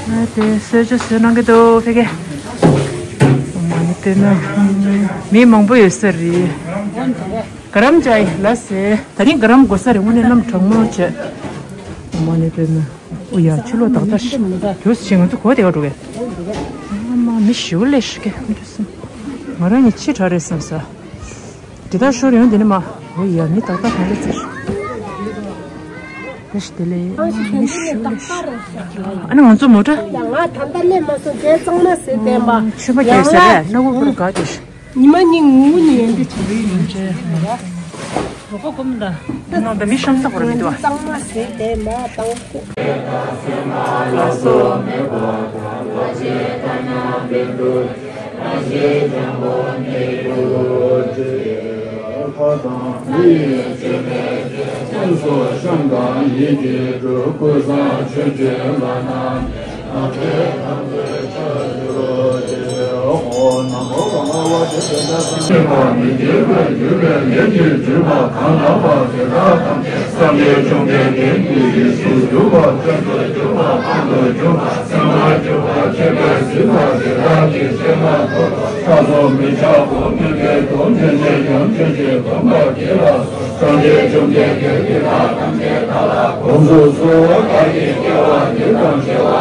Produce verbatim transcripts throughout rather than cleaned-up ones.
ཨ་དེ་གསོལ་ཇ་བཟོས་གནང་གི་འདུག་ཕ་གི། མ་ནི་དེ་ན་མི་མང་པོ་ཡོད་ས་རེད། ག་རམ་ཅའི་ལ་སེ། ད་རིང་ག་རམ་དགོས་ས་རེད། དངོས་གནས་གནམ་གྲང་མོ་བྱས། མ་ནི་དེ་ན། ཨོ་ཡ་ཕྱི་ལོགས་ཏག་ཏག་ཞིག་དུས་ཕྱིན་ང་ཚོ་གོ་བདེ་བ་འགྲོ་གི། ཨ་མ་མི་ཞིའུ་ལས་ཤི་གི་མི་འདུག་སེ། ང་རང་གཉིས་ཕྱི་དྲགས་རེད་བསམ་ས། དེ་དག་ཤོར་ཡོང་དེ་ནི་མ། ཨོ་ཡ་མི་ཏག་ཏག་གང་རེད་ཟེར། བེ་ཤི་དེ་ལས་མི་ཞིའུ་ལས་ཤི། ཨ་ནི་ང་ཚོ་མོ་ཊ། ང་ད་ལྟ་སླེབས་མ་སོང་། རྒྱལ་གཙང་མ་ཟེར་བསྟན་པ། ཆུ་པ་རྒྱལ་ཟེར་རེད། སྣ་བུག་པར་དགའ་དེ་ཤི། ཉི་མ་གཉིས་ངུ་ནི་ཡོད་འདི་བྱེད་ཀྱི་ཡིན་ཅེས། རོ་ཁོ་ཀུམ་ད། ནང་ད་མི་ཤམ་ས་གོ་ར་མི་འདུག་ཨ། གཙང་མ་ཟེར་དེ་མ་དང་པོ། ལ་སོ། ཕ་དང་མི་ཡི་སྤྱོད་པས་ཀུན་སོགས་བཤམས་དང་ཡིད་ཀྱིས་སྒྲུབ། ཀུན་བཟང་ཆོས་ཀྱི་བླ་ན། སངས་རྒྱས་བཅོམ་ལྡན་འདས་ཀྱི་ལྷ་དང་བརྒྱུད་པ་ཐམས་ཅད་ཀྱང་བདག་གིས་སྐྱེ་བ་འདི་དང་སྐྱེ་བ་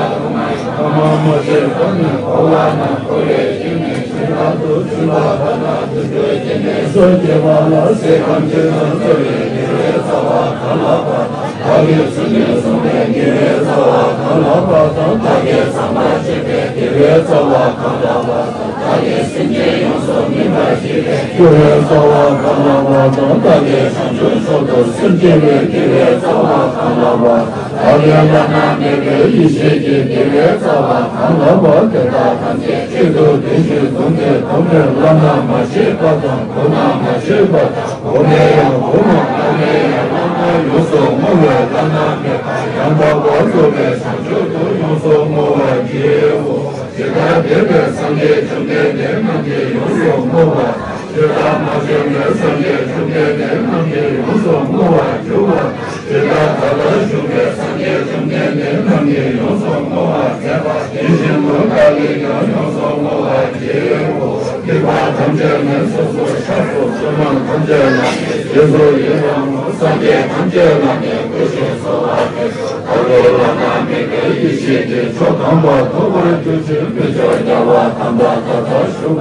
སྔ་མ་ཡི་དམ་པའི་བར་ན་འཁོར་བའི་ཞིང་ནས་ཤིན་ཏུ་འཇིགས་པ་དང་དུད་འགྲོའི་སྐྱེ་གནས་སུ་སྐྱེ་བ་ལ་སྲིད་ཁམས་ཀྱི་ནང་འཚོ་བའི་དགེ་བའི་རྩ་བ་གང་ལགས་པ་དང་། བདག་གིས་ཚུལ་གཉིས་བསྲུངས་པའི་དགེ་བའི་རྩ་བ་གང་ལགས་པ་དང་། བདག་གིས་ཚངས་པར་སྤྱོད་པའི་དགེ་བའི་རྩ་བ་གང་ལགས་པ་དང་། བདག་གིས་སེམས་ཅན་ཡོངས་སུ་སྨིན་པར་བྱེད་པའི་དགེ་བའི་རྩ་བ་གང་ལགས་པ་དང་། བདག་གིས་བྱང་ཆུབ་མཆོག་ཏུ་སེམས་བསྐྱེད་པའི་དགེ་བའི་རྩ་བ་གང་ལགས་པ་དང་། བདག་གིས་བླ་ན་མེད་པའི་ཡེ་ཤེས་ཀྱི་དགེ་བའི་རྩ་བ་གང་ལགས་པ། དེ་དག་ཐམས་ཅད་གཅིག་ཏུ་བསྡུས་ཤིང་བཟུང་སྟེ། གོང་ནས་བླ་ན་མ་མཆིས་པ་དང་། གོང་ན་མ་མཆིས་པ་དང་། གོང་ནས་ཡང་གོང་མ། གོང་ནས་ཡང་བླ་ན་ཡོངས་སུ་བསྔོ་བས་བླ་ན་མེད་པ་ཡང་དག་པར་རྫོགས་པའི་བྱང་ཆུབ་ཏུ་ཡོངས་སུ་བསྔོ་བར་བགྱིའོ། ཇི་ལྟར་འདས་པའི་སངས་རྒྱས་བཅོམ་ལྡན་འདས་རྣམས་ཀྱིས་ཡོངས་སུ་བསྔོ་བ། ཇི་ལྟར་མ་བྱོན་པའི་སངས་རྒྱས་བཅོམ་ལྡན་འདས་རྣམས་ཀྱིས་ཡོངས་སུ་བསྔོ་བར་འགྱུར་བ། ཇི་ལྟར་ད་ལྟར་བཞུགས་པའི་སངས་རྒྱས་བཅོམ་ལྡན་འདས་རྣམས་ཀྱིས་ཡོངས་སུ་བསྔོ་བར་མཛད་པ་དེ་བཞིན་དུ་བདག་གིས་ཀྱང་ཡོངས་སུ་བསྔོ་བར་བགྱིའོ། སྡིག་པ་ཐམས་ཅད་ནི་སོ་སོར་བཤགས་སོ། བསོད་ནམས་ཐམས་ཅད་ལ་རྗེས་སུ་ཡི་རང་ངོ་། སངས་རྒྱས་ཐམས་ཅད་ལ་ནི་གུས་ཤིང་གསོལ་བ་འདེབས་སོ། ད་རུང་བླ་ན་མེད་པའི་ཡེ་ཤེས་ཀྱི་མཆོག་དམ་པ་ཐོབ་པར་གྱུར་ཅིག་དམིགས་བཅར་རྒྱལ་བ་དམ་པ་དག་ལ་ཞུ་བ་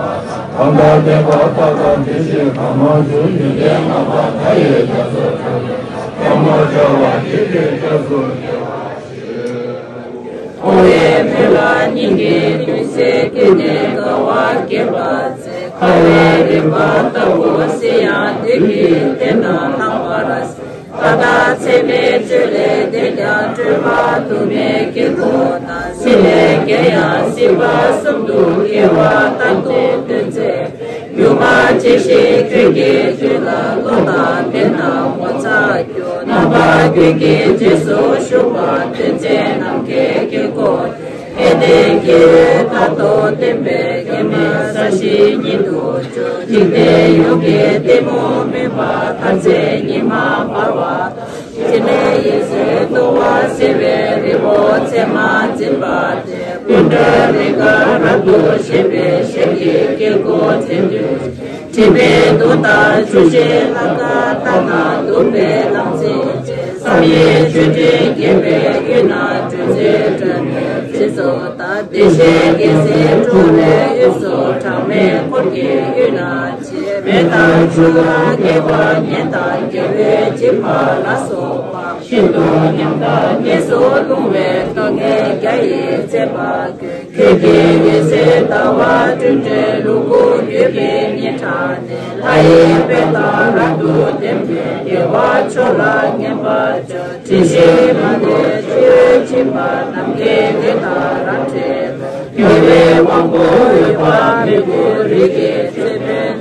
དང་། དམ་པ་བསྟེན་པ་དག་དང་དེ་བཞིན་དམ་པ་ཞུ། ཡོན་ཏན་ལྔ་པ་མཐའ་ཡས་རྒྱ་མཚོ་ཁྱོད་ལ། བསྐལ་པ་བྱ་བ་ཡི་གེ་རྒྱ་མཚོ་བརྒྱ་བ་ཞེས། འཁོར་བའི་མུན་ལ་སྙིང་གི་མུན་སེལ། སྐྱེ་གནས་དགའ་བ་སྐྱེད་པར་མཛད། ཁ་བའི་རིམ་པ་ལྟ་བུ་སྲིད་ཡང་བདེ་སྐྱིད་ལྡན་ན་ལྷང་བར་གསལ། ཀ་དག་ཚད་མེད་བཅུ་ལས་འདས་ཀྱང་སྤྲོས་པ་དུ་མའི་དཀྱིལ་འཁོར་དང་། སྲིད་ལས་རྒྱལ་ཡང་སྲིད་པ་གསུམ་དུ་སྐྱེ་བ་རྟག་ཏུ་སྟོན་མཛད་པའི། ཡུམ་མ་བྱས་ཤིང་ཁྱོད་ཀྱི་རྒྱུད་ལ། བློ་དང་ལྡན་ན་ངོ་མཚར་སྐྱེ། རྣམ་པ་ཀུན་གྱི་རྗེས་སུ་ཞུགས་པ། དོན་མཛད་ནམ་མཁའི་དཀྱིལ་འཁོར། ཡོན་ཏན་གྱི་འོད་མཐའ་རྟོག་སྟོན་པའི། མགོན་མེད་ས་གཞི་ཉིད་དུ་གྱུར། འཇིག་རྟེན་ཡོངས་ཀྱི་གཏི་མུག་མུན་པ། མཐར་ཚད་ཉི་མ་འབར་བ་ལྟར། སྤྱན་རས་གཟིགས་གདུང་བ་སེལ་བའི་རི་བོ་མཚན་མ་འཛིན་པ་སྟེ། སྐུ་འདྲ་རེས་འགའ་རབ་ཏུ་བཞད་པའི་ཞལ་གྱི་དཀྱིལ་འཁོར་མཚན་བཅུ། དྲི་མེད་གདུགས་དང་ཆུ་ཤེལ་ལྷ་སྐལ་དག་དང་། བདུག་པའི་ལྷ་མཛེས་བཅས་བསམ་ཡས་མཆོད་སྤྲིན་རྒྱས་པའི་དབུས་ན། སྤྲོས་མཛད་སྒྲོན་མེ་མཛེས་སུ་དག་བདེ་གཤེགས་རྒྱལ་སྲས་འཁྲུངས་པའི་དབུས་སུ། གྲངས་མེད་འཁོར་གྱི་དབུས་ན་མཆིས། མེ་དང་ཆུ་དང་སྐྱེ་བ་ཉེ་དང་རྒྱལ་བའི་སྦྱིན་པ་ལ་སོགས་པ། ཤིན་ཏུ་ཉམས་དང་དངོས་སུ་ལྷུང་བའི། དཀའ་ངལ་བརྒྱ་ཡིས་སེལ་བར་བསྐུལ། ཁྱེད་ཀྱི་ཉི་ཟེར་ཟླ་བ་སྤྲིན་བྲལ་ལུ་གུ་རྒྱུད་པའི་སྙིང་ཁྲག་ནས། ལྷ་ཡི་དཔལ་དང་རབ་ཏུ་ལྡན་པའི། དགེ་བ་མཆོག་ལ་བསྙེན་པར་བྱ། དྲི་ཞིམ་མ་ནས་སྤྱོད་བྱིན་པ། ནམ་མཁའི་ལས་དང་རབ་འཕྲད་པ། མྱུར་བའི་དབང་པོ་འོད་དཔག་མེད་སྐུ། རིགས་ཀྱི་ཚེ་འཕེལ།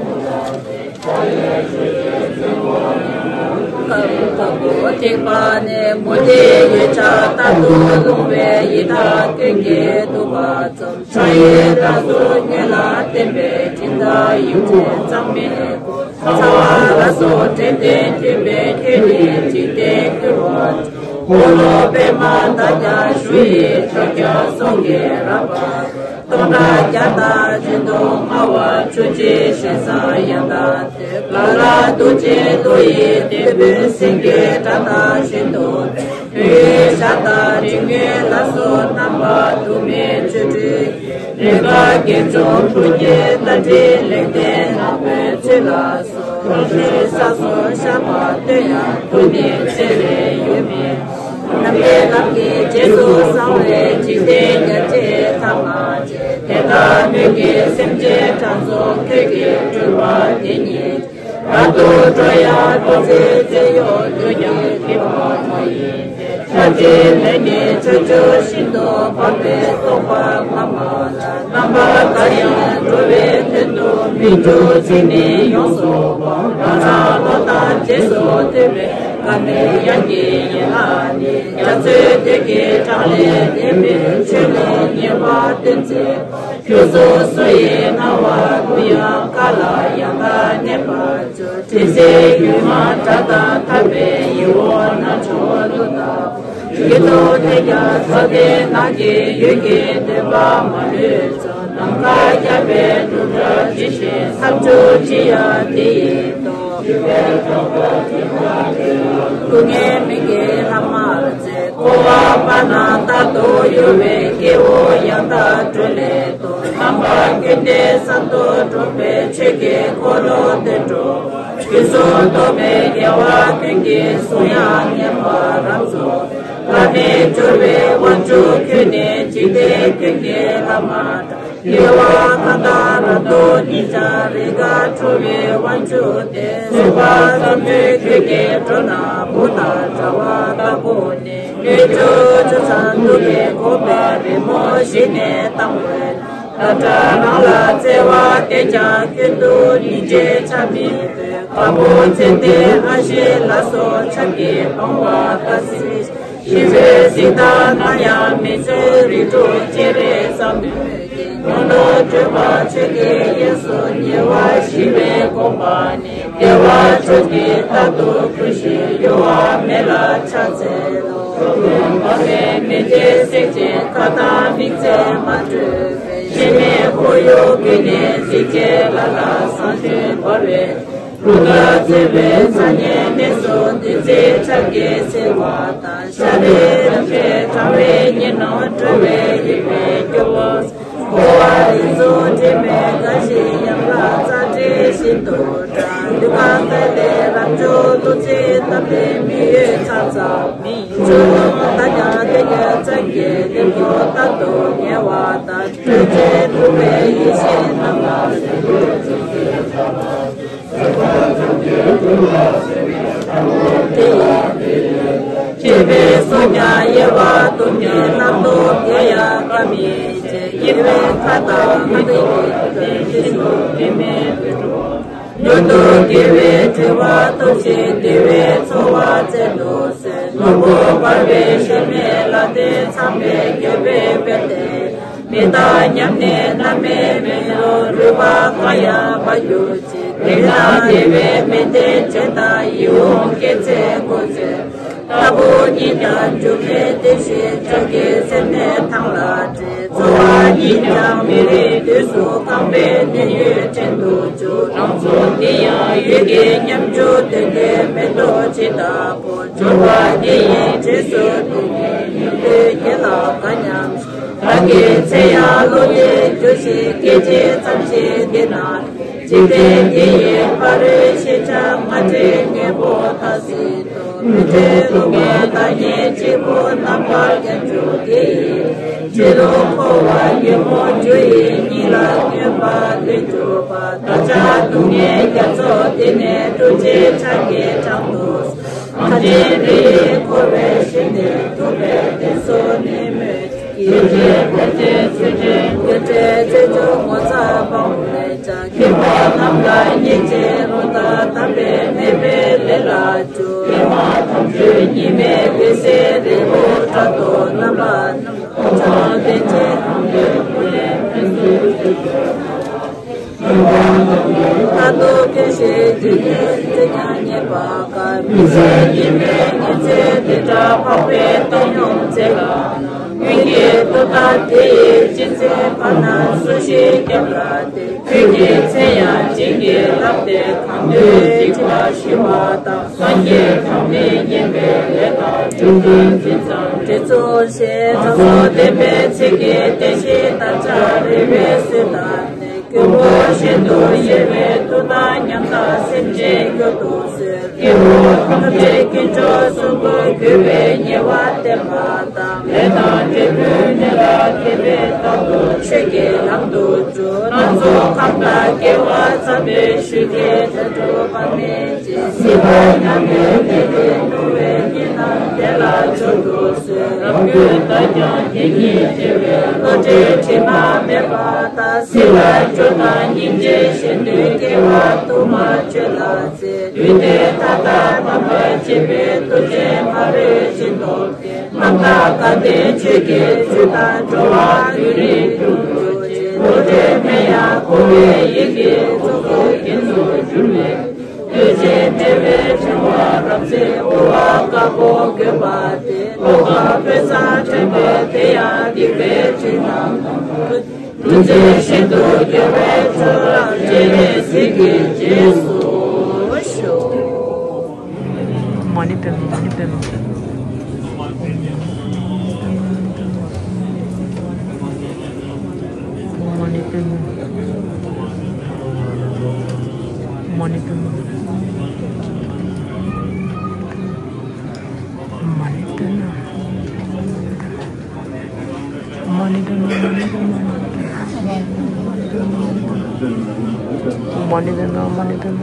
དཀར་པོ་ཐིགས་པ་ནས། མུ་ཏིག་འོད་ཆགས་ལྟར་དུ་ལྷུང་བའི། ཡི་དྭགས་ཀུན་གྱིས་བཏུད་པ་ཙམ། ཕྱག་གཡས་དག་ཏུ་ཉེ་ལ་བརྟན་པའི། སྤྲིན་དང་ཡིད་འཕྲོག་གཙང་མའི་སྐུ། ཚ་བ་ལ་སོགས་དྲན་རྟེན་མཐུན་པའི། ཁྱོད་ནི་འཇིག་རྟེན་བསྒྱུར་བ། འཁོར་ལོ་པདྨ་དར་རྒྱས་ཞུ་ཡི་ཕྱག་རྒྱ་གསུང་གི་རབ་འབར། སྟོང་ཕྲག་བརྒྱ་དང་བཞི་སྟོང་ལྔ་བ་ཆོས་ཀྱི་ཞིང་ས་ཡང་དག་ལ་ལ་རྡོ་རྗེ་ལོ་ཡི་དེད་དཔོན་སེང་གེའི་སྒྲ་དང་བཞིན་དུ། ཡུལ་ཞག་དང་རིགས་ངན་ལ་སོགས་རྣམ་པ་དུ་མའི་ཆོ་འཕྲུལ། རེས་འགའ་དགེ་སྦྱོང་ཕུར་གྱི་རྟ་མགྲིན་ལེགས་ལྡན་ནག་པོའི་ཚུལ་ལ་སོགས། རང་གཞན་ས་སོགས་ཤར་བ་སྟོན་ཡང་ཐུགས་ནི་ཚེ་རིང་ཡོད་མིན། ནམ་མཁའི་ལམ་གྱི་རྗེས་སུ་གསང་བའི་འཇིག་རྟེན་རྒྱ་ཆེ་ཐ་མ་ཆེ། དེ་དག་མོས་ཀྱི་སེམས་ཅན་དྲང་སྲོང་ཁྱོད་ཀྱི་སྤྲུལ་པ་དེ་ཉིད། རབ་ཏུ་སྤྲོ་ཡང་ཐུགས་བརྩེ་བརྩེ་གཡོ་འདུལ་ཀྱང་ལེགས་པར་མ་ཡིན་ཏེ། ཕྱག་རྒྱའི་ལས་ནི་ཁྱོད་ཆོས་ཤིན་ཏུ་འཕགས་པའི་རྟོགས་པ་སྨྲ་མ་ལ། རྣམ་པ་གང་ཡང་འགྲོ་བའི་དོན་དུ་མི་འགྲོ་ཚིག་ནི་ཡོངས་སུ་སྤོང་། རང་རང་བློ་དང་རྗེས་སུ་མཐུན་པའི་བཀའ་ནི་ཡང་གི་ཡན་ལག་ནི། རྒྱ་མཚོའི་གཏེར་གྱི་གྲངས་ལས་འདས་པའི་ཆོས་ལ་ཉེ་བར་བསྟན་མཛད་པ། ཁྱོད་སོ་སོ་ཡི་སྣང་བ་ཀུན་ཡང་བཀའ་ལ་ཡང་དག་གནས་པར་གྱུར། དྲི་ཟའི་ཡུལ་མ་བྲག་དང་འཐག་པའི་ཡིད་འོང་རྣམ་འབྱོར་ཀླུ་ལྟ་བུ། ཡུལ་དུ་གནས་ཀྱང་མཚོ་སྟེང་ནགས་ཀྱི་ཡུལ་གྱི་འདོད་པ་མ་ལུས་ཀྱང་། ནམ་མཁའ་བརྒྱ་པའི་འབྲུག་སྒྲ་ཇི་བཞིན་མཚམས་སྦྱོར་ཇི་ཡང་དེ་ཡི་སྟོབས། སྐུ་ལྔའི་མིང་གི་ལྷ་མོར་བརྩེ། འཁོར་བ་བར་སྣང་རྟག་ཏུ་གཡོ་བའི་སྐྱེ་བོ་ཡང་དག་སྒྲོལ་ལེགས་མཐོང་། ནམ་མཁའ་ཀུན་ཏུ་གསལ་སྟོང་སྒྲོག་པའི་ཆོས་ཀྱི་འཁོར་ལོ་བདེ་འགྲོ། དུས་གསུམ་རྟོག་མེད་རྒྱལ་བ་ཀུན་གྱི་གསུང་དབྱངས་སྙན་པ་རབ་རྫོགས། བླ་མེད་སྦྱོར་བའི་དབང་ཕྱུག་ཁྱོད་ནི་འཇིག་རྟེན་ཀུན་གྱི་ལྷ་མོར་གྲགས། རྒྱལ་བ་མངའ་བདག་རབ་ཏུ་བརྙེས་ཀྱང་རེས་འགའ་ཁྲོ་བའི་དབང་ཕྱུག་སྟེ། གསུངས་པ་ཙམ་དུ་ཁྱོད་ཀྱིས་འགྲོ་རྣམས་བུ་དང་འདྲ་བ་ལྟ་བུ་ནི། ལུས་ཀྱི་ཆུ་ཚང་དུག་གིས་བསྒོ་བའི་རི་མོ་བཞིན་ནི་བལྟམས་པས། བདག་འདྲ་རང་ལ་བརྩེ་བ་བསྟན་ཀྱང་ཀུན་ཏུ་སྙིང་རྗེ་ཆ་མེད་པའི། དཀར་པོ་ཙན་དན་ཨ་ཤེ་ལ་སོགས་ཆབ་ཀྱིས་སྤངས་པ་ལྟར་གཟིགས། ཞི་བའི་གཟི་མདངས་སྣང་ཡང་མི་བཟོད་རིགས་དྲུག་སྤྱན་རས་གཟིགས་མོས་ཀྱི། ཉོན་མོངས་སྒྲིབ་པ་ཆོས་ཀྱི་གཡས་སུ་ཉེ་བར་ཞི་བའི་དགོངས་པ་ནི། བདེ་བ་ཕྱོགས་ཀྱི་རྟག་ཏུ་བཀོད་ཞིང་གཡོ་བ་མེད་ལ་ཕྱག་འཚལ་ལོ། འགྲོ་ཀུན་འབར་བའི་མེ་ལྕེ་བསྲེགས་ཤིང་མཁའ་ལྟར་མིག་བརྩེ་མ་སྤྲོས་པའི། གཞལ་མེད་འཁོར་ཡུག་ཀུན་ནས་གཟིགས་ཀྱི་ལྷ་ལ་བསང་མཆོད་འབུལ་བའི། གདུགས་དཀར་བརྩེགས་པའི་ཕྱག་གཉིས་གནས་སུ་བདུད་རྩིའི་ཆར་གྱིས་བསིལ་བ་དང་། ཤར་བའི་རབ་རྒྱས་གྲང་བའི་ཉི་ནོར་བཀྲ་བའི་རིག་པའི་སྐྱོ་བོ། འཁོར་བ་རིགས་གསུམ་དྲི་མེད་དགའ་བཞིན་ཡང་དག་རྩ་བྲལ་ཤིན་ཏུ་དྲག། གདུལ་དཀའ་ངལ་ལས་རབ་འབྱོར་ཐུགས་བརྩེ་བསྟན་པའི་མི་ཡུལ་ཚང་ཚང་མིན། ཆོས་ལུགས་མཐའ་ཀྱང་དེ་ཉིད་ཙམ་གྱི་ལེགས་པོ་རྟག་ཏུ་ཉེ་བ་དང་། སྤྲོས་བྲལ་ཐུབ་པའི་ཡེ་ཤེས་རྣམ་པར་སྤྱོད་པའི་སྲོག་ཀྱང་དབྱེ་བ་དུ་མའི་རྣམ་རྟོག་དེ་ཡང་བཀག་མི་བྱེད། དབྱེ་བའི་ཁ་དང་མ་དེ་ཡི་དོན་ཤེས་སུ་དེ་མེད་དུ་འགྲོ། མྱུར་དུ་དགེ་བའི་གྲོལ་བ་ཐོབ་ཤིང་བདེ་བའི་འཚོ་བ་བཙལ་དུ་གསོལ། ནོར་བུ་འབར་བའི་གཞལ་མེད་ལ་ལྟོས། ཚངས་པའི་འགྱོད་པས་བརྒྱལ་ཏེ། མི་རྟག་སྙམ་ནས་མནར་མེད་མི་ལུས། རུས་པ་གང་ཡང་འབར་གྱུར་ཅིག། དེ་ན་དེ་བས་མི་བདེན་བརྗོད་དང་ཡིད་འོང་སྐྱེད་ཚལ་དགོས་མཛོད། ལྟ་བུ་ཉིད་ཀྱང་འགྱུར་མེད་བདེ་གཤེགས་ཕྱོགས་ཀྱི་སེམས་ནི་ཐང་ལ་བྲེལ། འཚོ་བ་ཉིད་ཀྱང་མི་རིང་དུས་སུ་རྐང་པའི་གནས་ཡུལ་བྲན་དུ་འཇུག། རང་ཚོགས་འདི་ཡང་ཡུལ་གྱི་ཉམ་ཆུང་དོན་ལྡན་མེ་ཏོག་ཇི་ལྟ་བུ། འབྱོར་བ་འདི་ཡི་རྗེས་སུ་བསྡུ་བའི་ཉིན་ཐོའི་དགེ་ལ་དགའ་སྙམ་ཞིང་། བདག་གི་ཚེ་ཡང་བློ་ལས་འགྱུར་ཞིང་སྐད་ཅིག་ཙམ་ཞིག་འདི་ན། འཇིག་རྟེན་འདི་ཡི་ཕ་རོལ་ཤེས་བྱ་སྔ་ཕྲད་ངན་པོ་མཐའ་གཟིགས་སོ། མི་འབྲལ་སློབ་དཔོན་བདག་ཉིད་གཅིག་པུ་རྣམ་པར་རྒྱལ་འཇུག་དེ་ཡི། ཕྱི་ལོགས་འཁོར་བ་ཉོན་མོངས་རྒྱུ་ཡི་གཉིད་ལ་མངོན་པར་ལུས་གྱུར་པ། བདག་ཅག་སྡུག་བསྔལ་རྒྱ་མཚོ་འདི་ནས་སྒྲོལ་ཕྱིར་ཕྱག་གི་གྲངས་སུ། ཐམས་ཅད་འདི་ཡི་འཁོར་བའི་ཞི་ནས་ཐུབ་པའི་དོན་སོ་ནི་མོད་ཀྱི། ཆོས་རྗེ་ཕན་ཆད་ཚུལ་ཁྲིམས་ཀྱི་ཕྲད་ཚེ་སྦྱོར་ངོ་མཚར་སྤངས་པས་ཀྱང་། མཁས་པ་རྣམས་ལ་སྙིང་རྗེ་རོ་ལྟར་དམ་པས་སྨད་པའི་ལས་ལ་འཇུག། ཀྱེ་མ་དམ་ཆོས་ཉི་མའི་འོད་ཟེར་རི་བོ་བཀྲག་མདོག་རྣམ་པ་རྣམས། ཕོ་བྲང་སྟན་ཆེན་ཁང་པའི་སྐུ་ལས་ཕན་ཚུན་བརྩེ་བའི་ལྟ་རྟོག་ཀུན་ཞིག་འཇིག་རྟེན་ཚེ་ཡང་རྙེད་པ་དཀའ། མི་ཚེ་སྐྱིད་པའི་ཉིན་མཚན་ དེ་འདྲ་འཕགས་པའི་བསྟན་སྙོམས་མཛད་ལ། སྔོན་གྱི་རྟོགས་ལྡན་དེ་ཡི་སྤྱན་གཟིགས་ཕ་ན་སུ་ཞིག་སྐྱབས་ལ་དད། དུས་ཀྱི་མཚན་ཡང་བྱིན་གྱིས་བརླབས་ཏེ། གང་འདུལ་སྡིག་པ་ཞི་བ་དང་། སངས་རྒྱས་གྲངས་མེད་མཉེས་པའི་ལས་དང་། འབྱོར་འཕྲུལ་འཛིན་ཙམ་འབྲས་བཙོང་ཞེས། ཚོགས་བདེན་པའི་ཚིག་གིས་བསྟན་ཞིང་དར་ཆ་རེ་བའི་ཚུལ་དང་ནི། མགོན་པོ་གཞན་དུ་གཤེགས་པའི་མཐུ་དང་ཉམས་ལྡན་སེམས་ཅན་མགོན་དུ་གསོལ། སྐྱེ་བོ་ཐམས་ཅད་དཀོན་མཆོག་གསུམ་མགོན་གྱུར་པའི་ཉེ་བར་བསྟེན་པ་དང་། ལས་དང་འབྲས་བུའི་གནས་ལ་དད་པས་རྟག་ཏུ་ཆོས་ཀྱི་ལམ་དུ་བཅུག་སྣ་ཚོགས་ཁམས་དང་སྐལ་བ་འཚམས་པའི་ཤུལ་གྱི་དལ་འགྲོ་དཔག་མེད་ཅིག་སྲིད་པ་མྱ་ངན་ལས་ཀྱིས་མྱོས་པའི་གཉེན་རྣམས་དེ་ལ་སྦྱོར་དུ་གསོལ། རང་རྒྱུད་དག་ཀྱང་དེ་ཉིད་བདེ་བའི་བློ་གྲོས་དྲི་མ་མེད་པ་དང་། སྲིད་ལ་སྐྱོ་དང་སྙིང་རྗེ་ཞེ་འདོད་སྐྱེ་བ་དུ་མ་སྤྱོད་ལ་མཛད། དུས་དེར་ད་ལྟ་དམ་པར་བཅས་པའི་ཐུགས་རྗེ་མ་ལུས་སྦྱིན་བདག་གིས། རྣམ་དག་སྐལ་ལྡན་ཆོས་ཀྱི་བཅུད་དང་འགྲོ་བ་ཡུན་རིང་འགྲུབ་གྱུར་ཅིག་བློ་གྲོས་མེད་ཡང་གོ་བའི་ཡིད་ཀྱིས་ཚོགས་རྫོགས་རྒྱན་དུ་གྱུར་པའི། ལུས་ཅན་བདེ་བའི་ཕྲེང་བ་རབ་བརྩེགས་དབུ་བ་དཀར་པོ་བཀོད་པ་སྟེ། ལྷོ་ཁ་དཔེ་བཟང་དྲན་པས་དེ་ཡང་སྡིག་པའི་ཆོས་རྣམས་དང་། ལུས་རྩལ་ཤིན་ཏུ་དགེ་བའི་ཆོས་རབ་རྗེ་རེ་གཟིགས་ཀྱི་རྗེས་སུ་ཞུགས། མ་ཎི་པདྨ་མ་ཎི་པདྨ། མ་ཎི་པདྨ། མ་ཎི་པདྨ། མ་ཎི་པདྨ། མ་ཎི་པདྨ། མ་ཎི་པདྨ། མ་ཎི་པདྨ།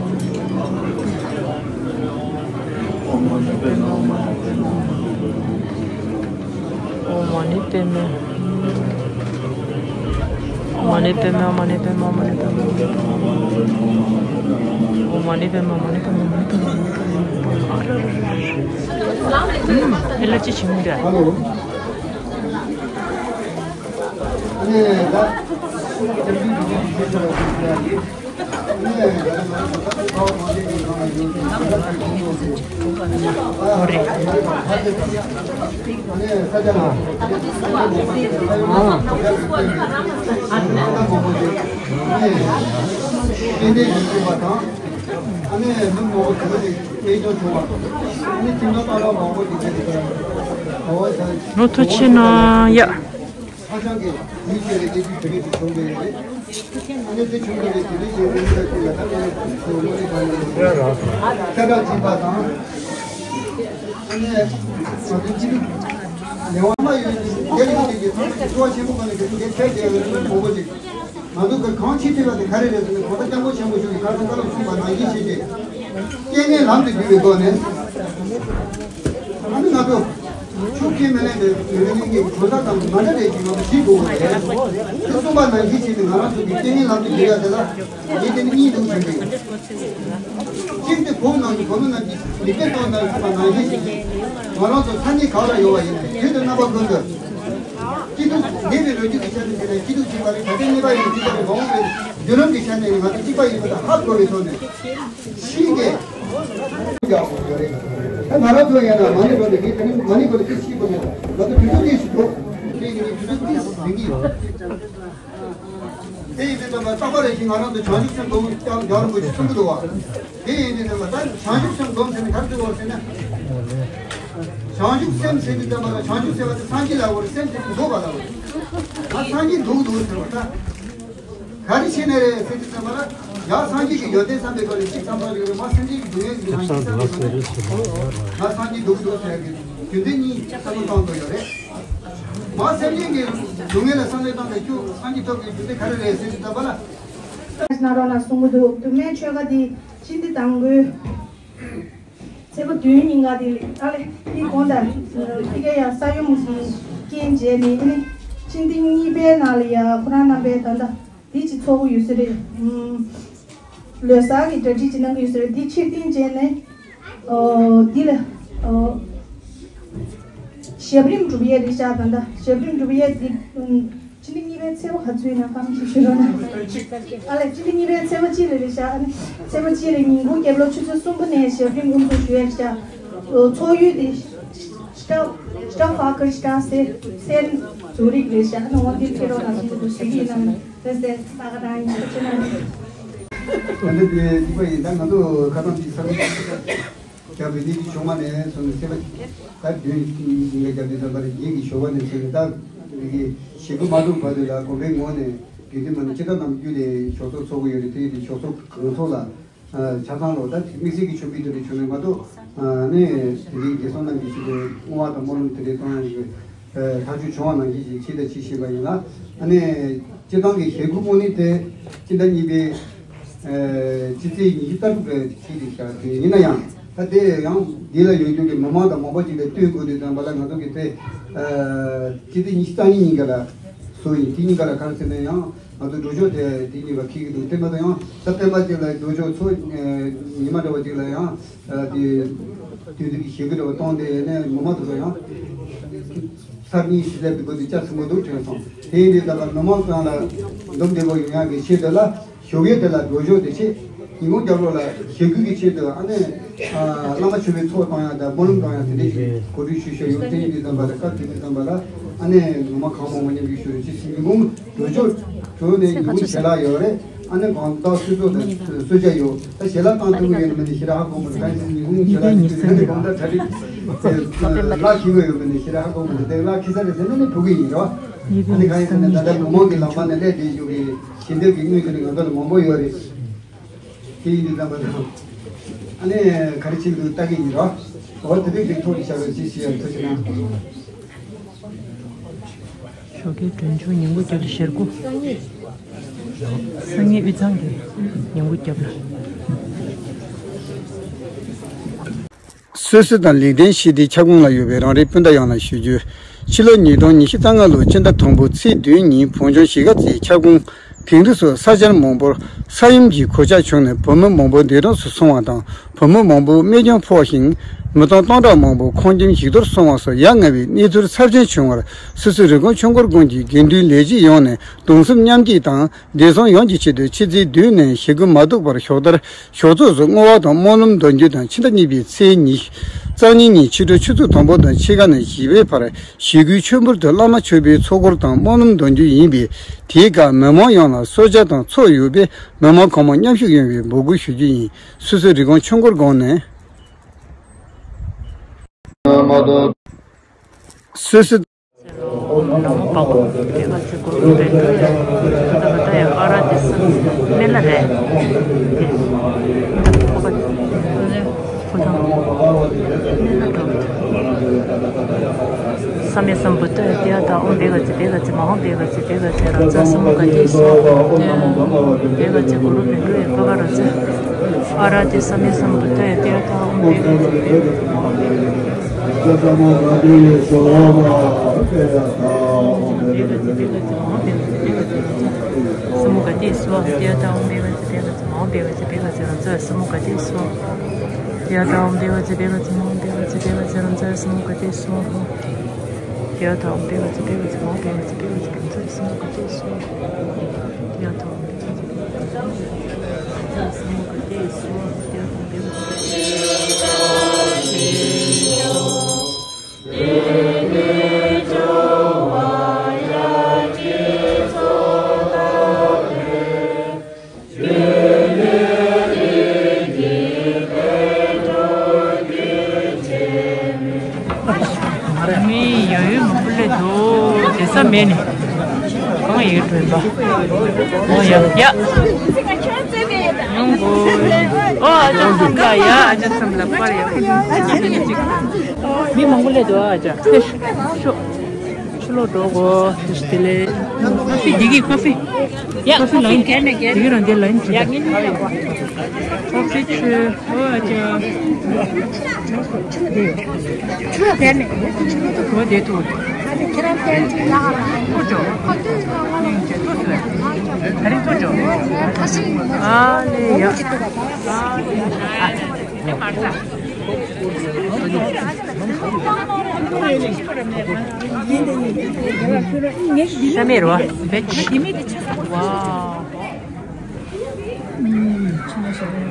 མ་ཎི་པདྨ། ཨོཾ་མ་ཎི་པདྨ། མ་ཎི་པདྨ། མ་ཎི་པདྨ། མ་ཎི་པདྨ། ཨོཾ་མ་ཎི་པདྨ། མ་ཎི་པདྨ། མ་ཎི་པདྨ། ཨེ་ལ་ཅི་ཆི་མི་འདྲ། ཨ་ནི་མི་མང་པོ་དེ་འདྲ་ཞིག་དཔེ་སྐྱོན་བྱུང་བ། ཨ་ནི་ཁྱིམ་ཚང་ཏག་ཏག་མང་པོ་ཞིག་དེ་འདྲ་ཞིག་གོ་བ་ཆགས། ལོ་ཐུགས་ཆེ་གནང་ཡ། ཧ་ཅང་གི་མི་ཤེས་རེ་སྐད་ཆ་དེ་འདྲ་ཞིག་བྱུང་བས་རེད། ཨ་ནི་དེ་བྱུང་བ་རེད། དེ་འདྲ་ཞིག་མི་འདྲ་ཞིག་ལ་ད་ནི་ཚོ་མ་རེད། ད་ནི་ཁྱབ་བསྒྲགས་བྱས་པ་དང་། ཨ་ནི་ང་ཚོ་སྤྱི་འཐུས་ལས་དབང་མ་ཡོད་ཀྱི་དེ་ཡོད་ཀྱི་ཚོགས་ཆེན་པོ་ཁོ་ནས་དེ་འདྲ་ཁྱད་དེ་ཡོད་ནི་མང་པོ་ཞིག་ང་ཚོ་གི་གང་བྱེད་ཐུབ་པ་དེ་ག་རེ་རེད་ཟེར་ན། གང་ལྟར་སྐྱབས་མགོན་ཆེན་པོ་མཆོག་གིས་ཁ་སང་བཀའ་སློབ་གསུངས་པ་ནང་བཞིན་བྱས་ཏེ། རྐྱེན་ངན་ལམ་དུ་བསྒྱུར་བའི་སྒོ་ནས། ཨ་ནི་ང་ཚོ་ཆོས་ཁས་མི་ལེན་པའི་མི་རིགས་ཀྱི་གང་ཟག་དང་མ་འདྲ་བའི་གི་ང་ཚོ་བྱེད་དགོས་པ་རེད། ཁོས་གསུངས་པ་ནང་བཞིན་བྱས་ཏེ་ང་རང་ཚོ་གི་རྐྱེན་ངན་ལམ་དུ་བསྒྱུར་ཡ་དེ་ལ་ངས་དེ་ནི་གཉིས་འདུག་བྱས་ཏེ། གཅིག་དེ་བོད་ནང་གི་བོད་མི་རྣམས་ཀྱིས་མི་སྐད་གཏོང་ནང་གསུངས་པ་ནང་བཞིན་བྱས་ཏེ། ང་རང་ཚོ་ས་གནས་ག་ལ་ཡོད་པ་ཡིན་ནའི་དུས་དང་རྣམ་པ་ཀུན་ཏུ། སྐྱིད་སྡུག་འདས་པའི་ལོ་རྒྱུས་ཀྱི་ཆ་ནས་བྱས་ན་སྐྱིད་སྡུག་ཅིག་པ་རེད། ད་ལྟའི་གནས་པ་ཡིན་ན་སྐྱིད་པ་རེད། མ་འོངས་པའི་བརྒྱུད་རིམ་གྱི་ཆ་ནས་ང་ཚོ་གཅིག་པ་ཡིན་པ་དང་ཧ་གོ་བའི་ཐོག་ནས་ཤིང་གི་ཡག་པོ་ཡོད་རེད། ད་ང་རང་ཚོ་ཡིན་ན་མ་ཎི་བགྲོ་གླེང་གི་ད་ནི་མ་ཎི་བགྲོ་གླེང་གི་ཤིང་བགྲོ་གླེང་ང་ཚོ་དུས་ཚོད་ཏོག་ཙམ་འགྲོ། དེ་ནི་དུས་ཚོད་ཏོག་ཙམ་ཟིན་གྱི་ཡོད། དེ་ཡིན་དུས་ཙམ་པ་རྟག་པར་རེ་ཞིག་ང་རང་ཚོ་བྱང་ཆུབ་སེམས་སྒོམ་རྒྱག་རྒྱག་རིན་པོ་ཆེ་གསུང་གི་འདུག་བ། དེ་ཡིན་དུས་ཙམ་པ་ད་བྱང་ཆུབ་སེམས་སྒོམ་ཟེར་ནས་ག་རེ་ཟེར་བ་ཟེར་ན། བྱང་ཆུབ་སེམས་ཟེར་དུས་ཙམ་པ་ལ་བྱང་ཆུབ་ཟེར་བ་དེ་སངས་རྒྱས་ལ་འོ་རེད། སེམས་ཟེར་དུས་འདུག་པ་ལ་འོ་རེད། ང་སངས་རྒྱས་འདུག་འདུག་ཟེར་བ་ད། ག་རེ་བྱས་ནས་རེད་ཟེར་དུས་ཙམ་པ་ལ་ཡང་སངས་རྒྱས་ཀྱི་ཡོན་ཏན་བསམ་པའི་སྒོ་ནས་གཅིག་བསམ་བློ་ཡོད་རེད། མ་སེམས་ཅན་གྱི་སྡུག་བསྔལ་གྱི་རང་བཞིན་བསམ་པའི་སྒོ་ནས་ང་སངས་རྒྱས་འདུག་འདུག་ཟེར་གྱི་རྒྱུ་མཚན་གཉིས་བསམ་བློ་བཏང་དགོས་ཡོད་རེད། མ་སེམས་ཅན་གྱི་སྡུག་བསྔལ་ལ་བསམ་བློ་བཏང་བའི་རྒྱུ་སངས་རྒྱས་ཐོབ་པའི་རྒྱུ་དེ་ག་རེ་རེད་ཟེར་དུས་ཙམ་པ་ལ། གནང་རོགས་གནང་གསུང་གི་འདུག་དུ་མའི་ཆོལ་ཁ་འདི་སྤྱི་འདི་དང་པོའི་ཚེས་པ་བདུན་ཉིན་ག་དེ་ཨ་ལེ་དེའི་གོང་དང་ཨི་ཀ་ཡ་ས་ཡོམ་གྱི་རྐྱེན་བྱས་ནས་ཨ་ནི་སྤྱི་འདི་གཉིས་པའི་ནང་ལ་ཡ་ཁོ་རང་རྣམ་པའི་ད་ལྟ་འདི་ཅིག་ཚོགས་ཀྱི་ཡོད་ས་རེད། ལོ་གསར་གྱི་གྲ་སྒྲིག་ཅིག་གནང་གི་ཡོད་ས་རེད། འདི་ཕྱིར་འཐེན་བྱས་ནས། ཨོ། འདི་ལ། ཨོ། ཞབས་རིམ་སྒྲུབ་ཡས་རེད་ཤག་ད་ལྟ་ཞབས་རིམ་སྒྲུབ་ཡས་འདི། ཨུམ། ཕྱི་ཟླ་གཉིས་པའི་ཚེས་པ་ག་ཚོད་ཡིན་ན་གང་ཞིག་ཞུ་རོགས་གནང་། ཨ་ལས་ཕྱི་ཟླ་གཉིས་པའི་ཚེས་པ་གཅིག་ལ་རེད་ཤག་ཨ་ནི་ཚེས་པ་གཅིག་ལ་ཉིན་གུང་རྒྱབ་ལོགས་ཆུ་ཚོད་གསུམ་པ་ནས་ཞབས་རིམ་དབུ་འཛུགས་ཞུ་ཡས་རེད་ཤག་ཨོ། ཚོགས་ཡུལ་འདི། Staff, staff worker, staff se, sen, zurich le sha no di kero na su su gi na se se ta ga dai ni che na. ད་ལྟ་དེ་དེ་པ་ཡིན། ད་ང་ཚོ་ཁ་སང་གི་ས་མིག་རྒྱབ་པའི་གནས་ཚུལ་བྱུང་བ་ནས་བཟུང་ནས་སེམས་པ་ད་དུས་ཡིན་ལ་རྒྱབ་དུས་ཙམ་པར་ཡིད་ཀྱི་ཞོགས་པ་ནས་བཟུང་ནས་ད་འདི་གི་ཞེ་དགུ་མ་ཐུག་བར་དུ་ལ་དགོན་པའི་ངོས་ནས་དགེ་འདུན་མ་ནི་སྤྱི་ཟླ་ནམ་རྒྱུན་ནས་ཞོགས་ཚོགས་ཚོགས་ཀྱི་ཡོད་རེད། དེ་ཡིན་དུས་ཞོགས་ཚོགས་གང་ཚོགས་ལ། ཆ་ཚང་ལོ་ད་དམིགས་བསལ་གྱི་ཆོས་འབུལ་དེ་འདྲ་བྱུང་ནས་མ་གཏོགས་ནས་དེ་རིང་རྒྱལ་སྲུང་རྣམས་ཀྱི་ཆེད་དུ་བསྔོ་བ་དང་སྨོན་ལམ་དེ་འདྲའི་གཏོང་ཡ་ཡོད། ཐག་གཅོད་བྱུང་བ་ནང་བཞིན་ཞིག་བྱས་དང་བྱེད་བཞིན་པ་ཡིན་ལ། ཨ་ནས་སྤྱི་བཏང་གི་ཞེ་དགུ་སྨོན་གནས་དེ་སྤྱི་ཟླ་གཉིས་པའི་ཕྱི་ཚེས་ཉི་ཤུ་རྩ་དྲུག་རེད་བྱས་ཏེ་བཞག་དེ་ཡིན་ན་ཡང་ད་དེ་ཡང་འདི་ལ་ཡོད་རྒྱུ་གི་མི་མང་དང་མང་པོ་ཅིག་ལ་སྟོན་དགོས་དུས་ཙམ་པ་ལ་ང་ཚོ་གི་དེ་ཕྱི་ཚེས་ཉི་ཤུ་རྩ་གཉིས་ཉིན་ག་ལ། སོ་ཡིན། དེ་གཉིས་ཀ་ལ་ག་རེ་ཟེར་ན་ཡང་ང་ཚོ་འགྲོ་ཕྱོགས་དེ་དེ་གཉིས་ཀ་འཁེལ་གྱི་འདུག་དེ་མ་གཏོགས་ཡང་ད་སྤེན་པ་གཅིག་ལ་འགྲོ་ཕྱོགས་ཚོ་ཉི་མ་འདྲ་བ་གཅིག་ལ་ཡང་དེ་དུས་ཚོད་ཀྱི་ཞེ་དགུ་འདྲ་བ་གཏོང་དེ་ནས་ངོ་མ་དུ་ཡང་ས་གཉིས་ཞིག་ལས་པའི་སྒོ་དེ་བཅའ་ཟིན་གོ་འདུག་དྲན་སོང་། དེ་ཡིན་དུས་ད་ལ་མི་མང་ཚང་ལ་འདུམ་བདེ་བོ་ཡོང་ཡག་གི་ཆེད་དུ་ལ། ཞོགས་ཀས་དེ་ལ་འགྲོ་ཕྱོགས་དེ་ཆེད། ཉིན་གུང་རྒྱབ་ལོགས་ལ་ཞེ་དགུ་གི་ཆེད་དུ་ཨ་ནེ་བླ་མ་མཆོད་པའི་ཚོགས་གཏོང་ཡ་དང་སྨོན་ལམ་གཏོང་ཡ་དེ་འདྲ་ཞིག་གོ་སྒྲིག་ཞུ་བཞག་ཡོད། དེ་ཡིན་དུས་ཙམ་པ་ལ་སྐབས་དེ་དུས་ཙམ་པ་ལ་ཨ་ནེ་ངོ་མ་གང་མང་མང་མཉམ་ཞུགས་ཞུ་རོགས་ཅེས་ཉིན་གུང་འགྲོ་ཕྱོགས་གྲོལ་ནས་ཉིན་གུང་ཞལ་ལག་ཡོད་རེད། ཨ་ནེ་གང་ལྟར་ཆུ་ཚོད་དང་གསོལ་ཇ་ཡོད། ད་ཞལ་ལག་བཏང་ཐུབ་ཀྱི་ཡོད་ན་མིན་ནི་ཞེ་དྲག་ཧ་གོ་མི་འདུག་གང་ཡིན་ཉིན་གུང་ཞལ་ལག་ཞུ་དུས་ཨ་ནེ་གང་ལྟར་གྲ་སྒྲིག་ལག་འཁྱེར་དགོས་ཡོད་མིན་ནི་ཞེ་དྲག་ཧ་གོ་མི་འདུག་དེ་ལག་འཁྱེར་ས་རེད་ཟེར་ན་ནི་ཕུག་གི་ཡིན་རོ། ཨ་ནེ་གང་ཡིན་ཟེར་ན་ད་ལྟ་མི་མང་གི་ལག་པ་ནས་སླེབས་བསྡད་ཡོད་གི། ཞལ་འདེབས་ཀྱི་དངུལ་དེ་ནི་ང་ཚོ་ལ་མང་པོ་ཡོད་རེད། དེ་ཡིན་དུས་ཙམ་པ་ལ་ཨ་ནི་ག་རེ་བྱེད་འདུག་ལྟ་གི་ཡིན་རོ། འོ་དེ་དུས་དེ་ཐོག་ཏུ་བཞག་རོགས་ཅེས་ཞུ་ཡ་ཐུགས་རྗེ་གནང་། ཞོགས་ཀའི་སྒྲོན་ཆུང་ཉིན་གུང་རྒྱབ་ལ་ཞེ་དགུ། སང་ཉིན་དབུས་གཙང་གི་ཉིན་གུང་རྒྱབ་ལ། སོ་སོ་དང་ལེགས་ལྡན་ཞི་བདེའི་ཁྱབ་ཁོངས་ལ་ཡོད་པའི་རང་རེའི་སྤུན་ཟླ་ཡོངས་ལ་ཞུ་རྒྱུ། ཕྱི་ལོ་ཉིས་སྟོང་ཉི་ཤུ་རྩ་ལྔ་ལོའི་སྤྱི་ཟླ་དང་པོའི་ཚེས་བདུན་ཉིན་བོད་ལྗོངས་གཞིས་ཀ་རྩེའི་ཁྱབ་ཁོངས་དིང་རི་སོགས་ས་ཆ་མང་པོར་ས་ཡོམ་གྱི་གོད་ཆག་བྱུང་ནས་བོད་མི་མང་པོ་འདས་གྲོངས་སུ་སོང་བ་དང་། བོད་མི་མང་པོ་རྨས་སྐྱོན་ཕོག་ཞིང་། མི་ཚང་སྟོང་ཕྲག་མང་པོ་ཁང་ཁྱིམ་ཞིག་གཏོར་སོང་བ་སོགས་ཡ་ང་བའི་གནས་ཚུལ་ཚབས་ཆེན་བྱུང་བར། སོ་སོའི་རི་ཀོན་ཆོས་འཁོར་དགོན་གྱི་དགེ་འདུན་ལས་བྱེད་ཡོངས་ནས་གདུང་སེམས་མཉམ་སྐྱེད་དང་། བདེ་སྲུང་ཡོངས་ཀྱི་ཆེད་དུ་ཕྱི་ཚེས་བདུན་ནས་ཞེ་དགུ་མ་ཐུག་བར་ཞོགས་ལྟར་ཞོགས་ཚོགས་སུ་བསྔོ་བ་དང་སྨོན་ལམ་འདོན་རྒྱུ་དང་། ཕྱི་ཟླ་གཉིས་པའི་ཚེས་ཉི་ཤུ་རྩ་གཉིས་ཉིན་ཕྱི་དྲོ་ཆུ་ཚོད་དང་པོ་དང་ཕྱེད་ཀ་ནས་བཞི་པའི་བར་ཞེ་དགུའི་མཆོད་འབུལ་དུ་བླ་མ་མཆོད་པའི་ཚོགས་འཁོར་དང་སྨོན་ལམ་འདོན་རྒྱུ་ཡིན་པས། དེའི་སྐབས་མི་མང་ཡོངས་ལ་གསོལ་ཇ་དང་ཚོགས་ཡོད་པས་མི་མང་གང་མང་མཉམ་ཞུགས་ཡོང་བའི་འབོད་སྐུལ་ཞུ་རྒྱུ་ཡིན། སོ་སོའི་རི་ཀོན་ཆོས་འཁོར་དགོན་ནས། སོ་སོ། ནང་མོ་པ་གོ་དེ་ག་ཚེ་གོ་རུ་རེད་འགྲོ་ཡ། ད་ག་ད་ཡ་ཨ་ར་དེ་སུ་མེ་ལ་རེད། དེ་ཁོ་པ་ཁོ་དང་མེ་ལ་འགྲོ། ས་མེད་སམ་བུ་ཏོ་ཡ་དེ་ཡ་ད་ཨོམ་བེ་ག་ཚེ་བེ་ག་ཚེ་མ་ཧོམ་བེ་ག་ཚེ་བེ་ག་ཚེ་ར་ཛ་སུ་མུ་ག་དེ་སུ་བེ་ག་ཚེ་གོ་རུ་རེད་འགྲོ་ཡ་ཁོ་ག་ར་ཚེ། ཨ་ར་དེ་ས་མེད་སམ་བུ་ཏོ་ཡ་དེ་ཡ་ད་ཨོམ་བེ་ག་ཚེ་བེ་ག་ཚེ་མ་ཧོམ་བེ་ག་ཚེ། སུ་མུ་ག་ཏི་སུ་ཏི་ཡ་ཏ་ཨོམ་བེ་ག་ཙི་བེ་ག་ཙི་མ་ཨོམ་བེ་ག་ཙི་བེ་ག་ཙི་རང་ཙ་སུ་མུ་ག་ཏི་སུ། ཏི་ཡ་ཏ་ཨོམ་བེ་ག་ཙི་བེ་ག་ཙི་མ་ཨོམ་བེ་ག་ཙི་བེ་ག་ཙི་རང་ཙ་སུ་མུ་ག་ཏི་སུ། ཏི་ཡ་ཏ་ཨོམ་བེ་ག་ཙི་བེ་ག་ཙི་མ་ཨོམ་བེ་ག་ཙི་བེ་ག་ཙི་རང་ཙ་སུ་མུ་ག་ཏི་སུ། ཏི་ཡ་ཏ་ཨོམ་བེ་ག་ཙི་བེ་ག་ཙི་སུ་མུ་ག་ཏི་སུ། ཏི་ཡ་ཏ་ཨོམ་བེ་ག་ཙི་བེ་ག་ཙི། མི་ཡོད་ཡོད་མང་པོ་སླེབས་འདུག་དེ་ས་མེད་ནས་གང་ཡོད་དྲན་པ། ཨོ་ཡ་ཡ། ཡོང་གོ། ཨོ་ཨ་ཅག་སམ་ལ་ཡ། ཨ་ཅག་སམ་ལ་པར་ཡ། མི་མང་པོ་སླེབས་འདུག་ཨ་ཅག་ཤོག་ཕྱི་ལོགས་འགྲོ་གོ། དེ་ལས་ཀོ་ཧྥི་འདི་གི་ཀོ་ཧྥི། ཡ། ཀོ་ཧྥི་ལ་ཡིན། དེ་གི་རང་དེ་ལ་ཡིན། ཡ་ངེད་གཉིས་ལ་ཡོད། ཀོ་ཧྥི་ཆུ། ཨོ་ཨ་ཅག་ཨོ་དེ་ཐུག་ཨ་ནི་ཁྱེད་རང་ཏན་ཏན་ལ་ཧ་ལ་ཧ་ནི་ཁོ་ཅོ། ཁོ་ཏུ་ཡིན་ནོ་ང་ལ་ཨ་རིང་ཐུག་ཅོ། ཁ་སི་ཡིན་ནོ་ཨ་ལེ་ཡ། ཤ་མེད་རོ་བེ་ཆི། ཝའོ། ཨུམ། ཆི་མ་ཤ་རེད།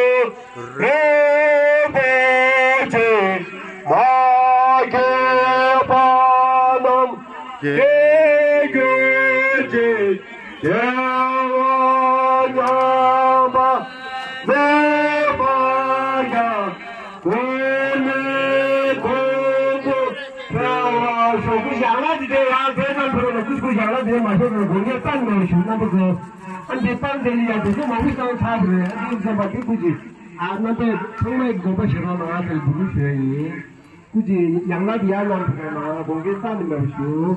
མ་སྐྱེས་པ་རྣམས་སྐྱེ་གྱུར་ཅིག་སྐྱེ་བ་ཉམས་པ་མེད་པར་ཀྱང་། གོང་ནས་གོང་དུ་འཕེལ་བར་ཤོག །སྐུ་ཞབས་ལགས་འདི་དེ་ཡང་དེ་ཙམ་ཕུལ་བ་ལ་སྐུ་སྐུ་ཞབས་ལགས་འདི་མ་ཤོར་བར་དགོངས་འགལ་གཏན་ནས་མ་ཞུ་རྣམ་པ་ཚོ། ཨ་འདི་སྤང་དེ་ལ་ཡང་དེ་ཚོ་མང་པོ་བཏང་ཚར་བ་རེད། ཨ་འདི་བསམ་པ་འདི་སྐུ་མཁྱེན། ཨ་རྣམ་པས་ཚང་མས་དགོངས་པ་བཞེས་རོགས་གནང་ཟེར་འབོད་སྐུལ་ཞུ་ཡ་ཡིན། སྐུ་མཁྱེན་ཡང་ན་འདི་ཡར་ལངས་ཐུབ་པ་ན་དགོངས་འགལ་གཏན་ནས་མེད་པ་ཞུ།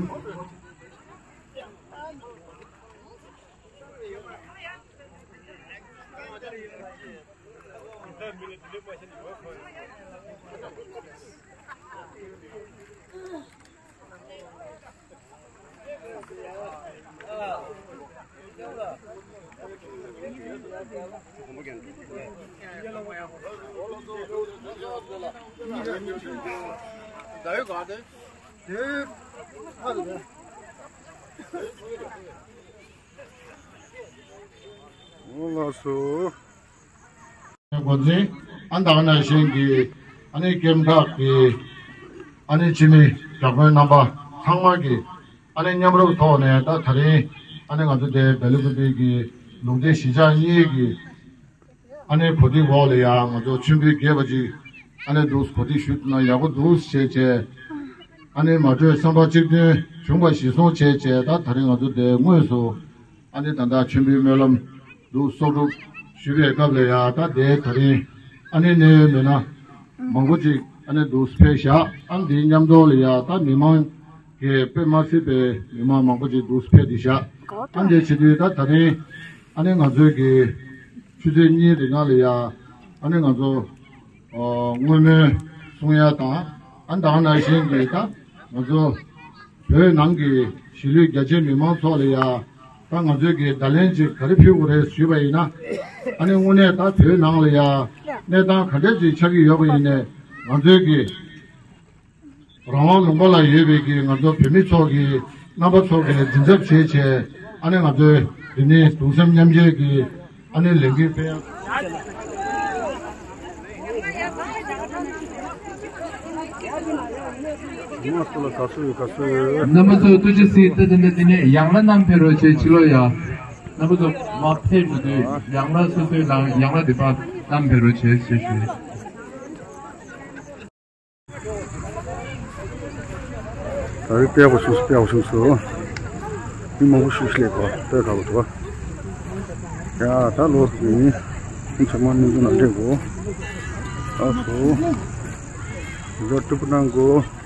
འོ་ལགས་སོ། འགོ་འཛིན་ཨ་ད་ག་ནང་བཞིན་གྱི་ཨ་ནི་ཀེམ་བདག་གི་ཨ་ནི་སྤྱི་མི་བདག་དཔོན་རྣམ་པ་ཚང་མ་གི་ཨ་ནི་མཉམ་རུབ་ཐོག་ནས་ད་ད་རིང་ཨ་ནི་ང་ཚོ་དེ་སྦེལ་ཀོབ་པའི་གི་ལུང་བསྟན་གཞིས་ཆགས་གཉིས་ཀྱི་ཨ་ནི་གོ་སྒྲིག་འོག་ལ་ཡང་ང་ཚོ་མཆོད་འབུལ་རྒྱས་པ་ཅིག་ཨ་ནི་འདུག་གོ་སྒྲིག་ཞུས་ན་ཡག་པོ་འདུག་བྱས་བྱས། ཨ་ནི་མ་གྲོས་བསམ་པ་གཅིག་མཐུན་བྱུང་བ་གཞིར་བཟུང་བྱས་བྱས། ད་ད་རིང་ང་ཚོ་དེ་དངོས་སུ་ཨ་ནི་ད་ལྟ་མཆོད་འབུལ་སྨོན་ལམ་འདུག་གསོག་སྒྲུབ་ཞུ་བའི་སྐབས་ལ་ཡང་ད་དེ་ད་རིང་ཨ་ནི་གནད་ཡོད་མི་སྣ་མང་པོ་ཅིག་ཨ་ནི་འདུག་ཕེབས་བཞག །ཨ་ནི་དེའི་མཉམ་དུ་ལ་ཡང་ད་མི་མང་གི་དཔེ་མ་སྲིད་པའི་མི་མང་མང་པོ་ཅིག་འདུག་ཕེབས་བསྡད་བཞག །ཨ་ནི་དེ་བྱེད་དུས་ད་ད་རིང་ཨ་ནི་ང་ཚོའི་གི་ཆུ་ཚོད་གཉིས་རིང་ལ་ཡང་ཨ་ནི་ང་ཚོ་བསྔོ་སྨོན་གསུང་ཡ་དང་། ཨ་ད་ག་ནང་བཞིན་གྱི་ད་ང་ཚོ་བོད་ནང་གི་གཞིས་ལུས་རྒྱ་ཆེའི་མི་མང་ཚོ་ལ་ཡ་ད་ང་ཚོའི་གི་བརྡ་ལན་ཅིག་ག་རེ་ཕུལ་དགོས་རེད་ཞུས་པ་ཡིན་ན། ཨ་ནི་དངོས་གནས་ད་བོད་ནང་ལ་ཡ་གནས་སྟངས་ག་འདྲ་ཅིག་ཆགས་ཀྱི་ཡོད་པ་ཡིན་ནའི་ང་ཚོའི་གི་རང་དབང་ལུང་པ་ལ་ཡོད་པའི་གི་ང་ཚོ་བོད་མི་ཚོ་གི་རྣམ་པ་ཚོ་གི་མགྲིན་ཚབ་བྱས་བྱས། ཨ་ནི་ང་ཚོའི་འདི་ནི་གདུང་སེམས་མཉམ་སྐྱེད་ཀྱི་ཨ་ནི་ལས་འགུལ་སྤེལ་ཡག་རྣམ་པ་ཚོ་ཐུགས་རྗེ་གཟིགས། ད་དེ་ནས་དེ་ནས་ཡང་ན་བསྣམས་ཕེབས་རོགས་བྱེད། ཕྱི་ལོགས་ཡ། རྣམ་པ་ཚོ་མ་ཕེབས་འགྲོ་དུས་ཡང་ན་སོ་སོའི་ནང་ཡང་ན་དེ་པར་བསྣམས་ཕེབས་རོགས་བྱེད་ཞེས་ཞུ། ད་རེས་དཔེ་ཡག་པོ་བྱུང་སོང་། དཔེ་ཡག་པོ་བྱུང་སོང་། མི་མང་པོ་ཞིག་སླེབས་པ་དཔེ་དགའ་པོ་འདུག་ཡ་ད་ལོ་ཡིན། ཚང་མ་སྙིང་རྗེ་ནང་འདྲེན་དགོས། ཨ་སོ། ཡོ་ཊུབ་གནང་དགོས།